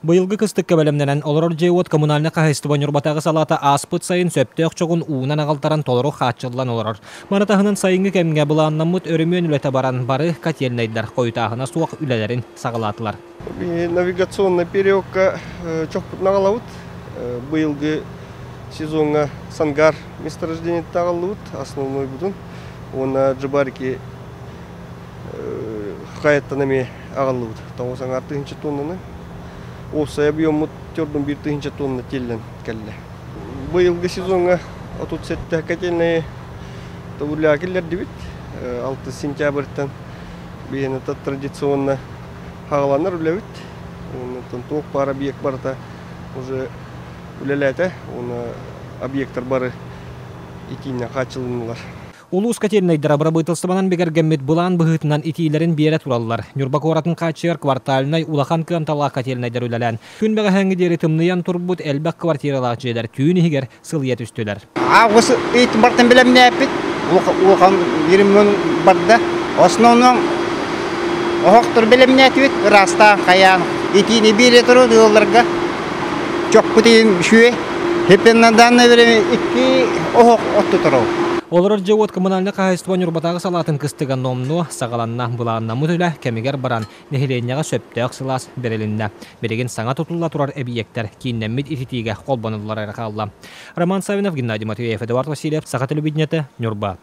Быйылгы кыстыкка бэлэмнэнэн олорор дьиэ-уот коммунальнай хаһаайыстыба Ньурбатааҕы салаата ааспыт сайын сөптөөх чоҕун уунан аҕалтаран толору хааччыллан олорор. Маны таһынан сайыҥҥы кэмҥэ былааннаммыт өрөмүөн үлэтэ баран бары котельнайдар хойутааһына суох үлэлэрин саҕалаатылар. Навигационный периодка чохпутун аҕалабыт. Быйылгы сезоҥҥа Сангар месторождениетта аҕаллыбыт основнойбутун уонна Джибарики хайаттан эмиэ аҕаллыбыт. Тоҕус аҥаар тыһыынча тоннаны. Уопсай объеммут төрдүн биир тыһыынча тонна тиэллэн кэллэ. Быйылгы сезоҥҥа 37 котельнайы тобуллаа киллэрдибит. 6 сентябрьтан биһиэнэ традиционно хаҕаланар үлэбит. Онтон туох баар объект барыта уже үлэлээтэ. Уонна объектар бары итииннэн хааччылыннылар. Улуус котельнайдара бырабыыталыстыбанан бигэргэммит былаан быһыытынан итиилэрин биэрэ тураллар. Ньурба куоратын хааччыйар квартальнай улахан кыамталаах котельнайдар үлэлээн, күн бэҕэһээҥҥи диэри тымныйан турбут элбэх квартиралаах дьиэлэр түүн иһигэр сылыйа түстүлэр. Август ыйтын бартан бэлэмнээппит. Улахан ремонт барда. Основном оһохтор бэлэмнээтибит. Ыраастаан хайаан итиини биэрэ турар ыалларга. Чохпут иһин үчүгэй. Теперь на данное время икки оһох оттоторо. Олорор дьиэ-уот коммунальнай хаһаайыстыба Ньурбатааҕы салаатын кыстыга номнуо саҕаланна. Былааннаммыт үлэ кэмигэр баран, нэһилиэнньэҕэ сөптөөх сылаас бэрилиннэ. Билигин саҥа тутулла турар эбийиэктэр кииннэммит ититиигэ холбонуллар эрэ хаалла. Роман Савинов, Геннадий Матвеев, Эдуард Васильев, Саха телевидениетэ, Ньурба.